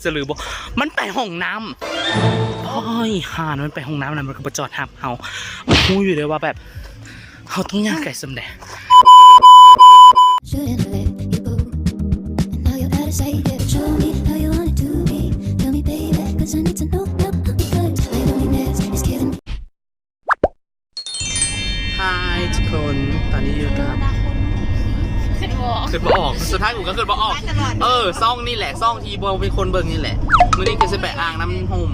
ສະລືບໍ່ ມັນໄປຫ້ອງນ້ຳ. ໂອ້ຍ ຫ່ານ ມັນໄປຫ້ອງນ້ຳແລ້ວ ມັນກໍບໍ່ຈອດຮັບເຮົາ. ມັນຮູ້ຢູ່ເດ້ວ່າແບບເຮົາຕ້ອງຍ່າງໄກສ່ຳໃດ. Shouldn't let you go. And now you're out of sight. Yeah, show me how you want it to be. Tell me, baby, 'cause I need to know now. I'm good. My loneliness is killing me. ຮາຍ ທຸກຄົນ ຕອນນີ້ຢູ່ກັບ ຄິດບໍ່ອອກ ຄິດບໍ່ອອກ ສຸດທ້າຍກູກໍຄິດບໍ່ອອກ. ເອີ ຊ່ອງນີ້ແຫຼະ ຊ່ອງທີ່ບໍ່ມີຄົນເບິ່ງນີ້ແຫຼະ. ມື້ນີ້ຄືຊິໄປອ່າງນ້ຳຫົ່ມ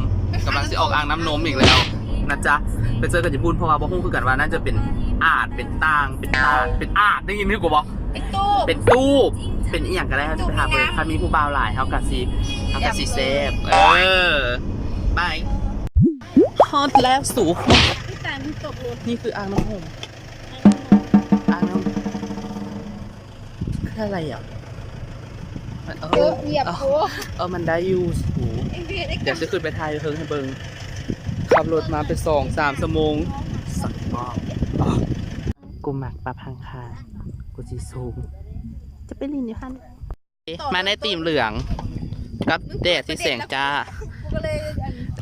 ກຳລັງຊິອອກອ່າງນ້ຳນົມອີກແລ້ວນະຈ໊ະ. ໄປເຈີກັນຢູ່ພຸ້ນ ເພາະວ່າບໍ່ຮູ້ຄືກັນວ່ານັ້ນຈະເປັນອາດ ເປັນຕ່າງ ເປັນຕາດ ເປັນອາດ ໄດ້ຍິນຄືກູບໍ່? ເປັນຕູບ ເປັນຕູບ ເປັນອີ່ຫຍັງກໍໄດ້ ເຮົາຈະໄປຫາເບິ່ງ. ຖ້າມີຜູ້ບ່າວຫຼາຍ ເຮົາກໍຊິ ເຮົາກໍຊິແຊບ. ເອີ ໄປ. ຮອດແລ້ວສູ. ນີ້ຄືອ່າງນ້ຳຫົ່ມ ອ່າງນ້ຳ ຄືອະໄລອ່ະ? ມັນ ເອີ ເອີ ຢຽບ ເອີ ໂອ້ ເອີ ມັນໄດ້ຢູ່ສູ. ດຽວຊິຂຶ້ນໄປຖ່າຍເທິງໃຫ້ເບິ່ງ. ຂັບລົດມາເປັນສອງສາມຊົ່ວໂມງ ສັກໝອກ. ກູມັກປັບຫາງຄາ ກູຊິສູງ ຈະໄປຫຼິ້ນຢູ່ຫັ້ນ. ມາໃນຕີມເຫຼືອງ ກັບແດດທີ່ແສງຈ້າ.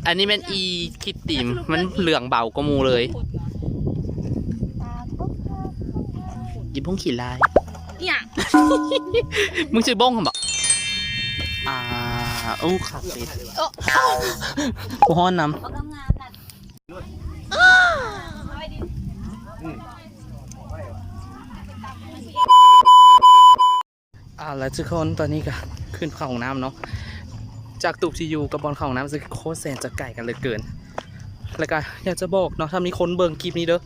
ອັນນີ້ແມ່ນອີຄິດຕີມ ມັນເຫຼືອງເບົາກວ່າໝູ່ເລີຍ. ອີບົ້ງຂີ້ລາຍ ອີຫຍັງ? ມຶງຊື່ບົ້ງຫັ້ນບໍ? ອ່າ ໂອ້ ຂາເປັດ. ໂອ້ ບໍ່ຮ້ອນນຳ. ເອົາລະທຸກຄົນ ຕອນນີ້ກໍຂຶ້ນເຂົ້າຫ້ອງນ້ຳເນາະ. ຈາກຕູບທີ່ຢູ່ກັບບ່ອນເຂົ້າຫ້ອງນ້ຳ ຄືໂຄດແສນຈະໄກກັນເຫຼືອເກີນ. ແລ້ວກໍຢາກຈະບອກເນາະ ຖ້າມີຄົນເບິ່ງຄລິບນີ້ເດີ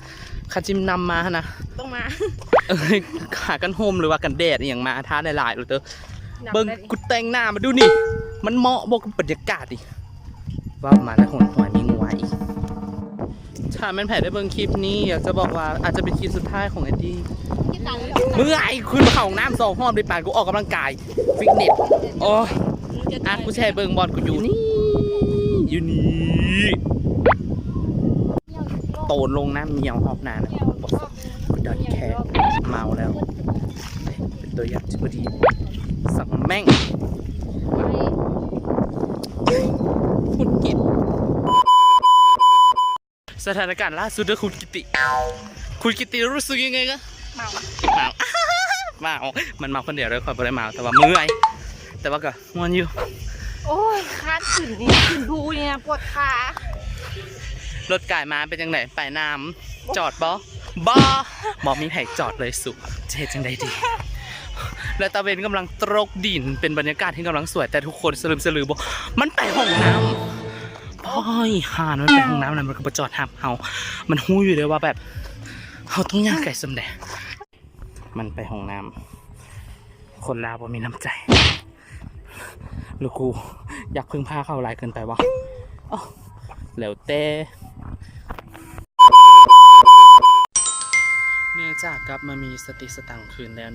ຄັນຊິນຳມາຫັ້ນນະ ຕ້ອງມາ ເອີ ຫາກັນຫົ່ມ ຫຼືວ່າກັນແດດອີ່ຫຍັງມາ ທາຫຼາຍໆໂລດເດີ. ເບິ່ງ ນຳໄດ້ ກູແຕ່ງໜ້າມາດູນີ້ ມັນເໝາະບໍ່ກັບບັນຍາກາດນີ້? ເວົ້າມາແລ້ວຫົນຫົວມີງົວອີກ. ຖ້າແມ່ນໃຜໄດ້ເບິ່ງຄລິບນີ້ ຢາກຈະບອກວ່າອາດຈະເປັນຄລິບສຸດທ້າຍຂອງແອດດີ້. ເມື່ອຍ ຂຶ້ນມາເຂົ້າຫ້ອງນ້ຳສອງຮອບ ໄດ້ປານກູອອກກຳລັງກາຍ ຟິດເນັດ. ໂອ້ ອ່ະ ກູຊິໃຫ້ເບິ່ງບ່ອນກູຢູ່ນີ້ ຢູ່ນີ້. ໂຕນລົງນ້ຳຍ່ຽວຮອບໜ້ານະ ບໍ່ສົນ don't care. ເມົາແລ້ວ ເປັນຕົວຢ່າງທີ່ບໍ່ດີ. ສັກແມ່ງ ຫງຸດຫງິດ. ສະຖານະການລ່າສຸດເດີ ຄຸນກິຕິ ຄຸນກິຕິຮູ້ສຶກຍັງໄງຄະ? ເມົາ ເມົາ ເມົາ. ມັນເມົາຄົນດຽວເດີ ຂ້ອຍບໍ່ໄດ້ເມົາ ແຕ່ວ່າເມື່ອຍ ແຕ່ວ່າກໍ ມ່ວນຢູ່. ໂອ້ຍ ຄານຂຶ້ນນີ້ ຂຶ້ນພູນີ້ນະ ປວດຂາ. ລົດກາຍມາເປັນຈັ່ງໃດ? ໄປນຳ. ຈອດບໍ່? ບໍ່ ບໍ່ມີໃຜຈອດເລີຍສຸ ຈະເຮັດຈັ່ງໃດດີ? ແລະຕາເວັນກຳລັງຕົກດິນ ເປັນບັນຍາກາດທີ່ກຳລັງສວຍ ແຕ່ທຸກຄົນສະລຶມສະລືບໍ່ ມັນໄປຫ້ອງນ້ຳ. ໂອ້ຍ ຫ່ານ ມັນໄປຫ້ອງນ້ຳແລ້ວ ມັນກໍບໍ່ຈອດຮັບເຮົາ. ມັນຮູ້ຢູ່ເດ້ວ່າແບບເຮົາຕ້ອງຍ່າງໄກສ່ຳໃດ. ມັນໄປຫ້ອງນ້ຳ. ຄົນລາວບໍ່ມີນ້ຳໃຈ ຫຼືກູຢາກເພິ່ງພາເຂົາຫຼາຍເກີນໄປວະ? ອໍ ແລ້ວແຕ່. ເນື່ອງຈາກກັບມາມີສະຕິສະຕັງຄືນແລ້ວ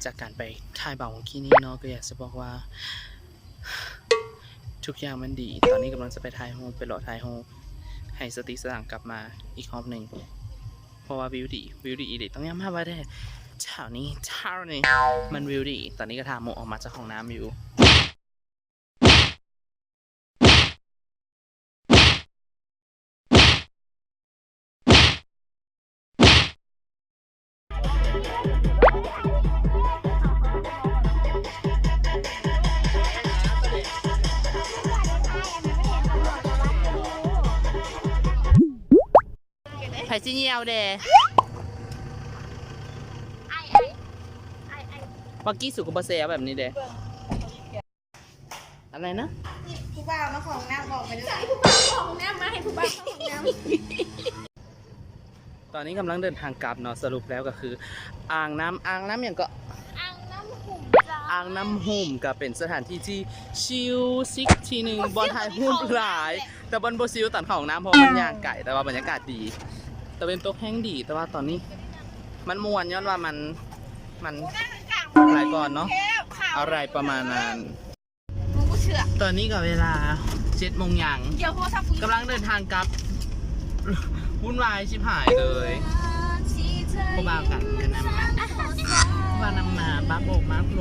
ຈາກການໄປຖ່າຍເບົາມື້ກີ້ນີ້ເນາະ ກໍຢາກຈະບອກວ່າ ທຸກຢ່າງມັນດີ. ຕອນນີ້ກຳລັງຈະໄປຖ່າຍຮູບ ໄປເລາະຖ່າຍຮູບ ໃຫ້ສະຕິສະຕັງກັບມາອີກຮອບໜຶ່ງ ເພາະວ່າວິວດີ ວິວດີອີ່ຫຼີ. ຕ້ອງຍອມຮັບວ່າແດດເຊົ້ານີ້ ເຊົ້ານີ້ມັນວິວດີ. ຕອນນີ້ກໍຖ້າໝູ່ອອກມາຈາກຫ້ອງນ້ຳຢູ່. ໃຜຊິຍ່ຽວແດ່? ເມື່ອກີ້ສຸກກໍບໍ່ແຊວແບບນີ້ເດ້. ອະໄລນະ? ຜູ້ບ່າວມາເຂົ້າຫ້ອງນ້ຳ ອອກໄປເລີຍ. ໃສ່ຜູ້ບ່າວເຂົ້າຫ້ອງນ້ຳ ມາໃຫ້ຜູ້ບ່າວເຂົ້າຫ້ອງນ້ຳ. ຕອນນີ້ກຳລັງເດີນທາງກັບເນາະ. ສະຫຼຸບແລ້ວກໍຄືອ່າງນ້ຳ ອ່າງນ້ຳຫຍັງເກາະ? ອ່າງນ້ຳຫຸ່ມ. ອ່າງນ້ຳຫຸ່ມກໍເປັນສະຖານທີ່ທີ່ຊິວຊິກທີ່ໜຶ່ງ ບ່ອນຖ່າຍຮູບຫຼາຍ ແຕ່ບ່ອນບໍ່ຊິວຕອນເຂົ້າຫ້ອງນ້ຳ ເພາະວ່າມັນຍ່າງໄກ ແຕ່ວ່າບັນຍາກາດດີ ຕາເວັນຕົກແຮງດີ. ແຕ່ວ່າຕອນນີ້ມັນມ່ວນ ຍ້ອນວ່າມັນ ມັນຫຼາຍກ່ອນເນາະ ອະໄລປະມານນັ້ນ. ຕອນນີ້ກໍເວລາເຈັດໂມງຫຍັງ ກຳລັງເດີນທາງກັບ ວຸ່ນວາຍຊິບຫາຍເລີຍ. ຜູ້ບ່າວກັນນຳມາ ຜູ້ບ່າວນຳມາ ບັກໂອກບັກໂຫຼ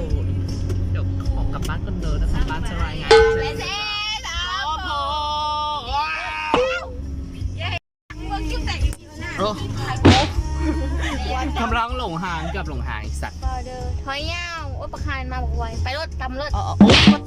ດ. ขอกลับบ้านก่อนเด้อ ถ้ากลับบ้านจะรายงาน เซเซ โอ้ กำลังหลงทาง เกือบหลงทาง ไอ้สัตว์ ถอยยาว โอ้ย ประคานมาบอกไว ไปรถ ตำรถ เออเออโอ้